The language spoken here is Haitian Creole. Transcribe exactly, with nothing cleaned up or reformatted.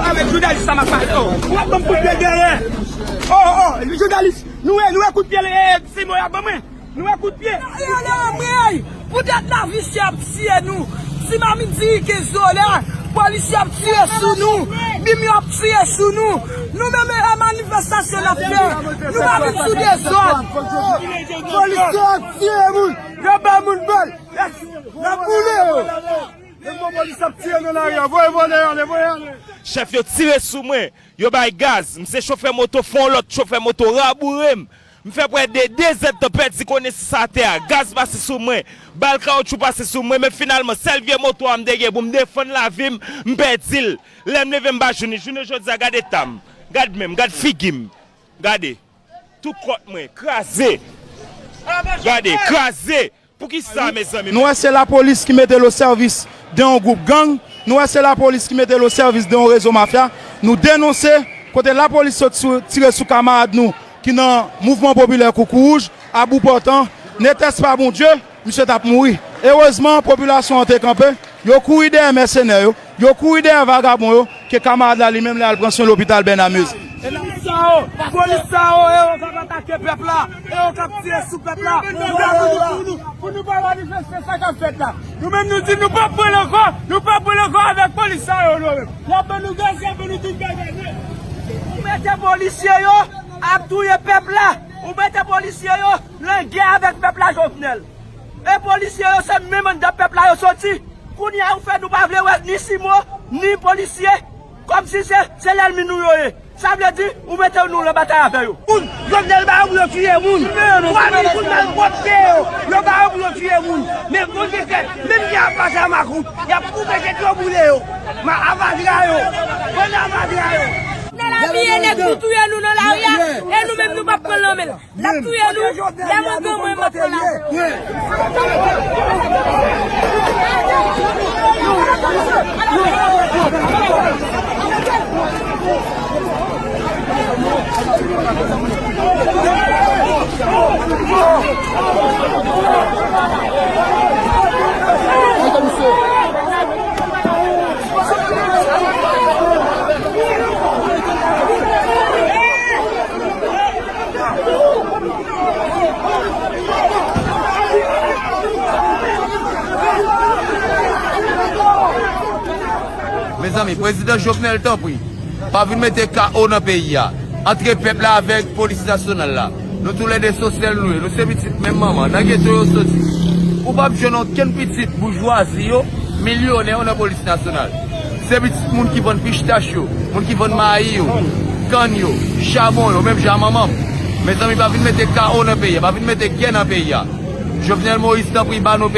Avèk jounalis sa m ap pale. Oh, w ap ban m kout pye dèyè. Oh, oh, jounalis, nou wè, nou wè kout pye, eh, Simon ap ban mwen. Nou wè kout pye. Anmwey, poutèt lavi si ap tiye nou. Ti mamit di kenz dola, polis yo ap tire sou nou. Bim yo ap tire sou nou. Nou menm, e, manifestasyon n ap fè. Nou pa vin sou dezòd. Polis yo ap tire moun. Yo bay moun bal. Y ap boule yo. Menm polis ap tire nan lari a. Voye vòlè ale, voye ale. Chèf yo tire sou mwen. Yo bay gaz. M se chofè moto, fè yon lòt chofè moto raboure m. M fè prè de de zèdtan pèdi konesans atè a. Gaz pase sou mwen. Bal kawotchou pase sou mwen. Men finalman, sèl vye moto a m te gen pou m defann lavi m, m pèdi l. Lè m leve, m pa jwenn li. Jounen jodi a, gade eta m. Gad men m, gad figi m. Gade. Tout kòt mwen kraze. Gade, kraze. Poukisa, mezanmi? Nou wè se lapolis ki mete l o sèvis de yon gwoup gang. Nou wè se lapolis ki mete l o sèvis de yon rezo mafya. Nou denonse kote lapolis sot sou, tire sou kamarad nou ki nan mouvman popilè Koukouwouj, Abou Pòtan, netès pa Bondye, misye t ap mouri. Erezman, popilasyon an te kanpe, yo kouri dèyè mèsenè yo, yo kouri dèyè vagabon yo, ke kamarad la li menm li al pran swen lopital Bènamezi. Polis sa yo, polis sa yo, e yo k ap atake pèp la, e yo k ap tire sou pèp la. Nou la pou nou, pou nou, pou nou pa manifeste sa k ap fèt la. Nou menm nou di nou p ap pran l ankò, nou p ap pran l ankò avèk polis sa yo, nou menm. Y ap ban nou gaz, y ap ban nou tout bagay, wi. Ou mete polisye yo ap touye pèp la. Ou mete polisye yo nan gè avèk pèp la, Jovenel. E polisye yo, se menm anndan pèp la yo soti. Kounye a, ou fè nou pa vle wè ni Simo, ni polisye. Kòmsi se, se lènmi nou yo ye. Sa vle di, ou mete nou nan batay avè yo. Moun, Jovenel ba yo pou yo tiye moun. Twa mil moun malpwòpte yo, yo ba yo pou yo tiye moun. Men Bondye fè, menm jan y ap pase a makout, y ap koupe tèt yo, boule yo. Ma avadra yo. Bann avadra yo. Nan lari a, nèg nou touye nou nan lari a, e nou menm nou p ap pran l nan men l. L ap touye nou, lè mwen gen mwen, m ap pran lajan. Mezanmi, prezidan Jovenel, tanpri, pa vin mete kawo nan peyi a. Antre pèp la avèk polis nasyonal la. Nou toulède sosyèl nou ye. Nou se pitit menm manman. Nan geto yo soti. Ou p ap jwenn okenn pitit boujwazi yo, milyonè yo nan polis nasyonal. Se pitit moun ki vann pistach yo, moun ki vann mayi yo, kann yo, chabon yo, menm jan a manman m. Mezanmi, pa vin mete kawo nan peyi a, pa vin mete gè nan peyi a. Jovenel Moïse, tanpri, ba nou peyi.